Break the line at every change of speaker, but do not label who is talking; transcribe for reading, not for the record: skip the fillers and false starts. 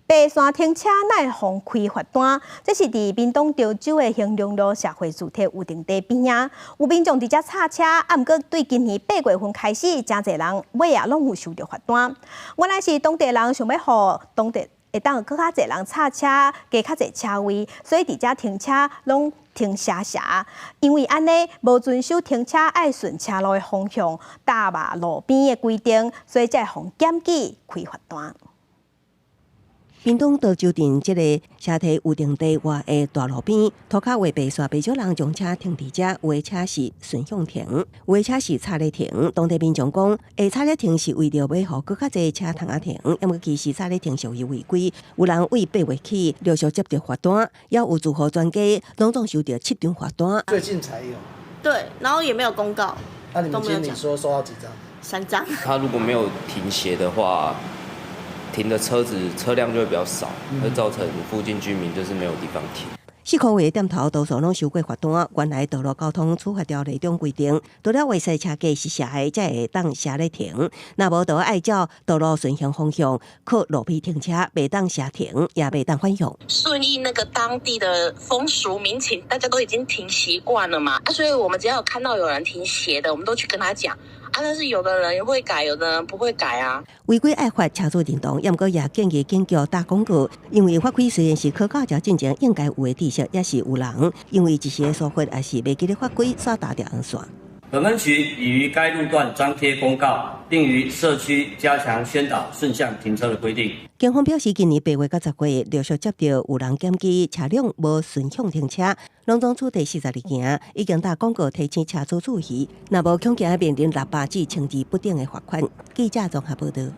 白線停車哪會予開罰單？這是佇屏東潮州的興隆路社會住宅預定地邊仔，有民眾佇遮插車，啊，毋過對今年8月份開始，誠濟人尾仔攏有收著罰單。原來是當地人想欲予當地會當閣較濟人插車，加較濟車位，所以佇遮停車攏停斜斜。因為按呢無遵守停車愛順車路的方向，踏峇路邊的規定，所以才會予檢舉開罰單。
屏東潮州鎮這個社宅預定地外的大路邊，塗跤畫白線，袂少人將車停佇遮，有的車是順向停，有的車是插咧停。當地民眾講，會插咧停是為著欲予閣較濟車通仔停，毋過其實插咧停屬於違規。有人對8月起陸續接著罰單，也有住戶全家攏總收著七張罰單。
最近才有。
對，然後也沒有公告。
那你們經理說收到幾張？
三張。
他如果沒有停斜的話，停的車子車輛就會比較少，會造成附近居民就是沒有地方停。
四箍的店頭多數攏收過罰單。原來道路交通處罰條例中規定，除了畫線車格是斜的，才會當斜咧停。若無就愛照道路順行方向，靠路邊停車，袂當斜停，也袂當反向。
順應那個當地的風俗民情，大家都已經停習慣了嘛。啊，所以我們只要有看到有人停斜的，我們都去跟他講。啊，但是有的人會改，有的人不會改啊。
違規愛罰車主認同，毋過也建議警局打廣告，因為法規雖然是考駕照進前應該有的知識，也是有人因為一時的疏忽，抑是袂記得法規，煞踏著紅線。
本分局已於該路段張貼公告，並於社區加強宣導順向停車的規定。
警方表示，今年8月到10月，陸續接著有人檢舉車輛無順向停車，攏總處罰42件，已經打廣告提醒車主注意，若無恐驚面臨600至1200不等的罰款。記者綜合報導。